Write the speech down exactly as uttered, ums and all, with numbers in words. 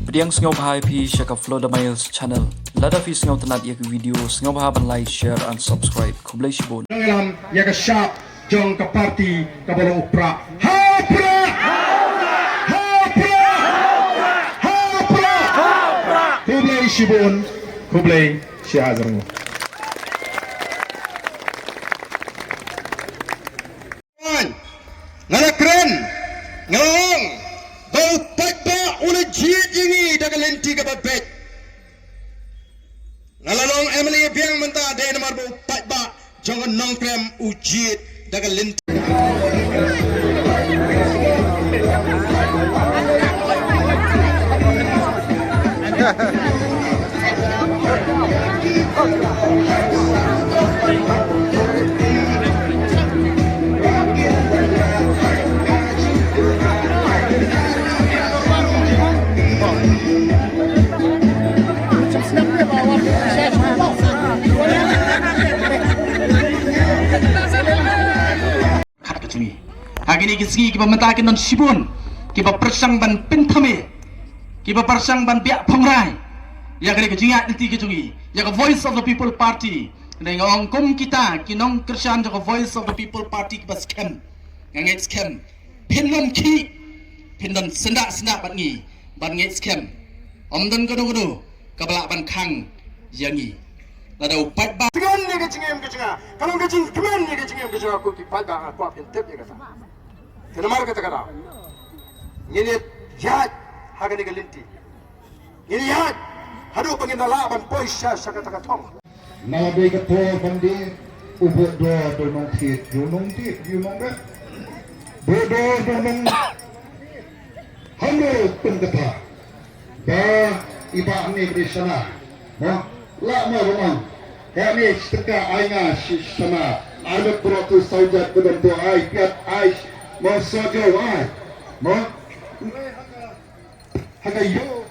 Pdiang sngewbha ïa phi sha ka Flow the Miles channel. Lada phi sngewtynnat ïa ka video, sngewbha ban like, share and subscribe. Khublei shibun. Nongïalam ïa ka shap jong ka party kaba la u Prah. Ha u Prah! Ha u Prah! Ha u Prah! Khublei shibun. Khublei shihajar nguh. Nga la kren, nga la ong ba u paidbah u la jied ïa ngi da ka lynti kaba beit. Nga la long M L A biang mynta dei namar ba u paidbah jong ka Nongkrem u jied da ka lynti. Khat ka jong ngi. Ha kine ki sngi kiba mynta kin don shibun kiba pyrshang ban pynthame, kiba pyrshang ban biah phongrai ïa kane ka jingïaid lynti ka jong ngi, ïa ka Voice of the People Party. Nga ong kum kita ki nongkyrshan jong ka Voice of the People Party kiba skhem, nga ngeit skhem phin ym khih, phin don syndah syndah bad ngi ban ngeit skhem. Ym don kano kano kaba lah ban khang ïa ngi. Lada u paidbah tngen ïa ka jingim ka jong nga, ka long ka jingkmen ïa ka jingim ka jong nga, ko ki paidbah, nga kwah phin tip ïa kata. Te namar kata ka daw ngin ïaid ha kane ka lynti. Ngin ïaid haduh ba ngin da lah ban poi sha, sha kata ka thong. Nalor dei ka por ban dei u Buhdor Dohnud Thied, Dohnud Thied, Dohnud Thied. Buhdor Dohnud Thied. Hangno pun kata ba i Bah ne bri sana. Mo, la mo romang. Ka ne stika ai nga shi sana. Ai lo pro tu saujat ko don tu ai piat ai. Mo sojo ai. Mo. Haka yo.